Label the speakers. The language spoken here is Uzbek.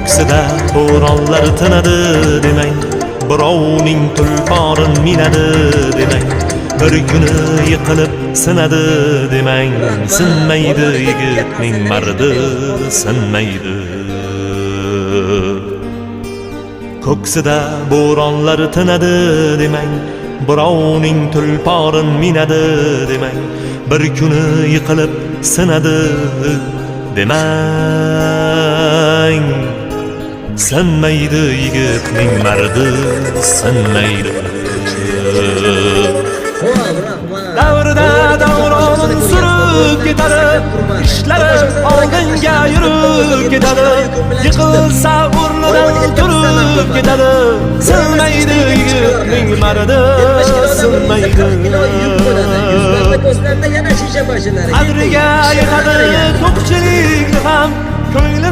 Speaker 1: Ko'ksida bo'ronlar tinadi demang, birovning tulporin minadi demang, bir kuni yiqilib sinadi demang, sinmaydi yigitning mardi, sinmaydi. Ko'ksida bo'ronlar tinadi demang, birovning tulporin minadi demang, bir kuni yiqilib sinadi demang, sinmaydi yigitning mardi, sinmaydi.
Speaker 2: Xo'p, rahmat.
Speaker 1: Davrda davron surib ketadi, ishlari oldinga yurib ketadi, yiqilsa o'rnidan turib ketadi, sinmaydi yigitning mardi, sinmaydi.
Speaker 2: Yuzlarda, ko'zlarda yana shisha bashalari.
Speaker 1: Qadriga yetadi to'qchilikni ham ko'nglini.